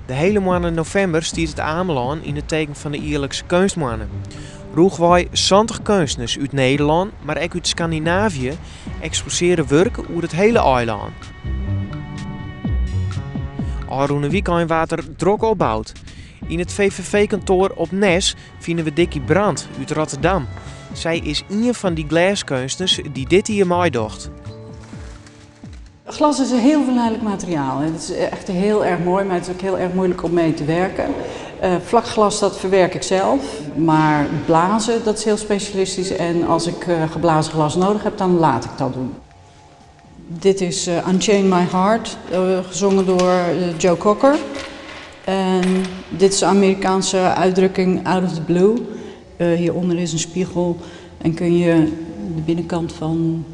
De hiele moanne novimber stiet It Amelân yn it teken fan de jierlikse keunstmoanne. Rûchwei 70 keunstners út Nederlân, mar ek út Skandinavië eksposearje wurk oer it hiele eilân. Ôfrûne wykein waard der drok opboud. Yn it VVV-kantoar op Nes fine we Dikkie Brandt út Rotterdam. Sy is ien fan dy glêskeunstners dy't dit jier meidocht. Glas is een heel verleidelijk materiaal. Het is echt heel erg mooi, maar het is ook heel erg moeilijk om mee te werken. Vlak glas, dat verwerk ik zelf, maar blazen, dat is heel specialistisch. En als ik geblazen glas nodig heb, dan laat ik dat doen. Dit is Unchain My Heart, gezongen door Joe Cocker. En dit is de Amerikaanse uitdrukking Out of the Blue. Hieronder is een spiegel en kun je de binnenkant van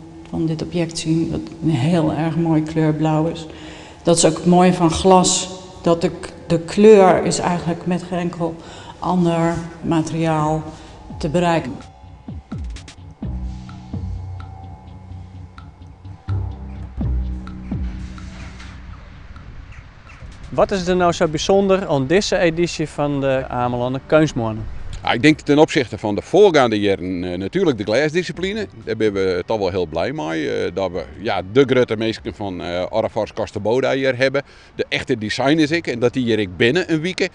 dit object zien, wat een heel erg mooie kleur blauw is. Dat is ook het mooie van glas, dat de kleur is eigenlijk met geen enkel ander materiaal te bereiken. Wat is der no sa bysûnder oan dizze edysje fan de Amelanner Keunstmoanne? Ik denk ten opzichte van de voorgaande jaren natuurlijk de glêsdiscipline. Dêr binne we toch wol hiel bliid mei. Dat we de grutte minsken fan Orrefors Kosta Boda hjir hawwe. De echte designers ek. En dat dy hjir ek binne in wike.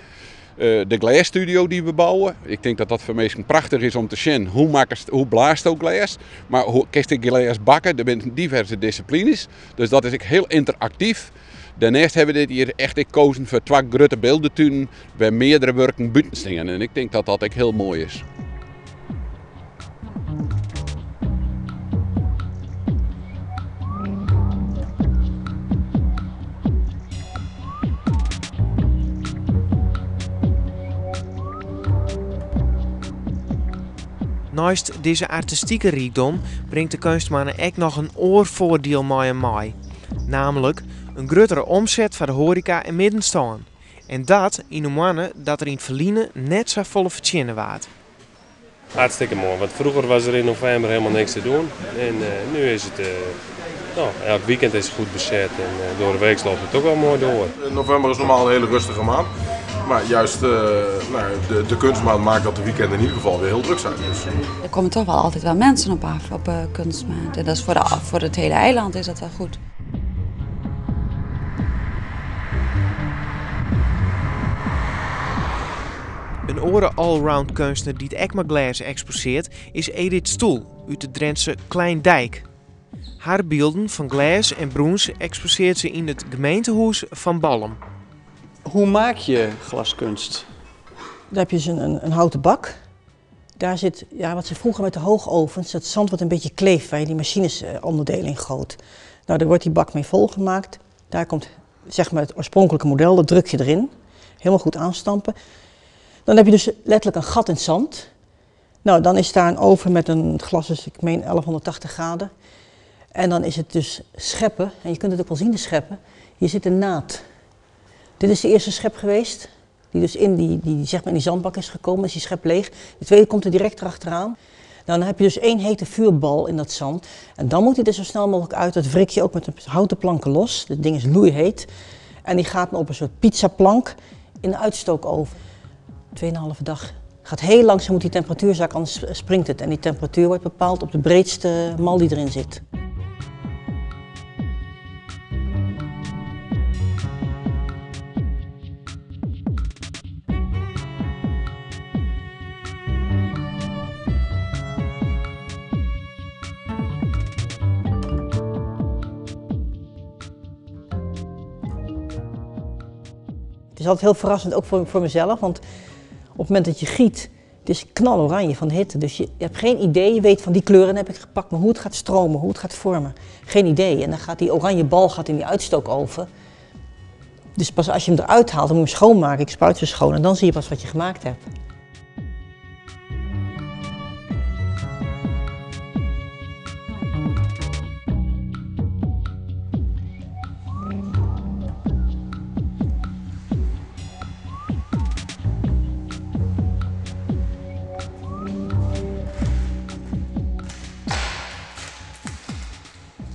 De glêsstudio dy't we bouwe. Ik tink dat dat foar minsken prachtich is om te sjen hoe blaasto glês. Mar hoe kinst ek glês bakke. Der binne diverse disciplines. Dus dat is ek hiel ynteraktyf. Dêrneist hawwe we dit jier echt ek kozen foar twa grutte byldetunen wêr meardere wurken bûten stean. En ik tink dat dat ek hiel moai is. Neist dizze artistike rykdom bringt de keunstmoanne ek noch in oar foardiel mei him mei. Namelijk in gruttere omset foar de hoareka en middenstân. En dat yn in moanne dat der yn it ferline net safolle fertsjinne waard. Hartstikke moai, want froeger was er in november helemaal niks te doen. En nu is het, nou, elk weekend is het goed bezet en door de week loopt het ook wel mooi door. November is normaal een hele rustige maand. Maar juist de kunstmaand maakt dat de weekenden in ieder geval weer heel druk zijn. Dus. Er komen toch wel altijd wel mensen op af op kunstmaand. En dat is voor het hele eiland is dat wel goed. In oare allround keunstner dy't ek mei glês eksposearret is Edith Stoel út de Drentse Kleindijk. Har bylden fan glês en brûns eksposearret se yn it gemeentehûs fan Ballum. Hoe maak je glaskunst? Daar heb je dus een houten bak. Daar zit, wat ze vroeger met de hoogovens, dat zand wat een beetje kleeft, waar je die machines onderdelen in goot. Daar wordt die bak mee volgemaakt. Daar komt het oorspronkelijke model, dat druk je erin. Helemaal goed aanstampen. Dan heb je dus letterlijk een gat in het zand. Dan is daar een oven met een glas, dus ik meen 1180 graden. En dan is het dus scheppen, en je kunt het ook wel zien, de scheppen. Hier zit een naad. Dit is de eerste schep geweest, die dus in die zandbak is gekomen, is die schep leeg. De tweede komt er direct erachteraan. Dan heb je dus één hete vuurbal in dat zand. En dan moet hij er zo snel mogelijk uit. Dat wrik je ook met een houten planken los. Dat ding is loeiheet. En die gaat dan op een soort pizzaplank in de uitstookoven. Tweeënhalve dag. Gaat heel langzaam, moet die temperatuur zakken, anders springt het. En die temperatuur wordt bepaald op de breedste mal die erin zit. Het is altijd heel verrassend, ook voor mezelf, want op het moment dat je giet, het is knaloranje van de hitte. Dus je hebt geen idee, je weet van die kleuren heb ik gepakt, maar hoe het gaat stromen, hoe het gaat vormen, geen idee. En dan gaat die oranje bal in die uitstookoven. Dus pas als je hem eruit haalt, dan moet je hem schoonmaken. Ik spuit ze schoon en dan zie je pas wat je gemaakt hebt.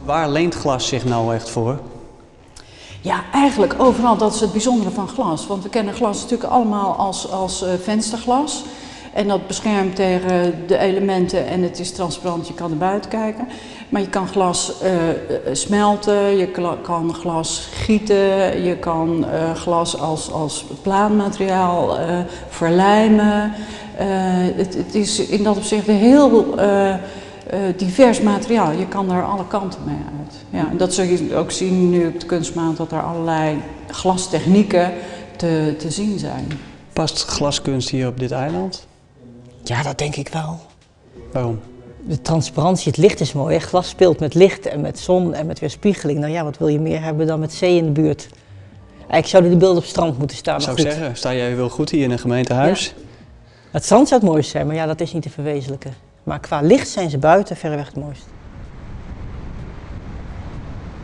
Waar leent glas zich nou echt voor? Ja, eigenlijk overal. Dat is het bijzondere van glas. Want we kennen glas natuurlijk allemaal als, als eh, vensterglas. En dat beschermt tegen de elementen en het is transparant, je kan naar buiten kijken. Maar je kan glas uh, smelten, je kan glas gieten, je kan uh, glas als, als plaatmateriaal uh, verlijmen. Het, het, is in dat opzicht een heel divers materiaal. Je kan daar alle kanten mee uit. Ja, en dat zul je ook zien nu op de kunstmaand, dat er allerlei glastechnieken te, te zien zijn. Past glaskunst hier op dit eiland? Ja, dat denk ik wel. Waarom? De transparantie, het licht is mooi. Hè? Glas speelt met licht en met zon en met weerspiegeling. Nou ja, wat wil je meer hebben dan met zee in de buurt? Eigenlijk zouden die beelden op het strand moeten staan. Maar Zou goed. ik zeggen, sta jij wel goed hier in een gemeentehuis? Ja. Het strand zou het mooiste zijn, maar ja, dat is niet te verwezenlijken. Maar qua licht zijn ze buiten verreweg het mooist.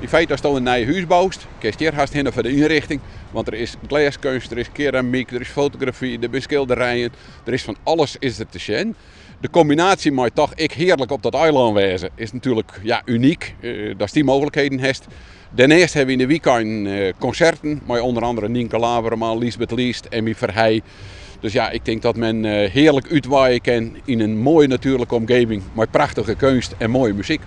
In feite, als je een nieuw huis bouwt, kun je haast heen voor de inrichting. Want er is glaskunst, er is keramiek, er is fotografie, er zijn schilderijen. Er is van alles is er te zien. De combinatie maar toch ik heerlijk op dat eiland wezen is natuurlijk ja, uniek. Uh, dat is die mogelijkheden heeft. Daarnaast hebben we in de weekend uh, concerten, maar onder andere Nienke Laverman, Liesbeth Liest, Emmy Verheij. Dus ja, ik denk dat men uh, heerlijk uitwaaien kan in een mooie natuurlijke omgeving, met prachtige kunst en mooie muziek.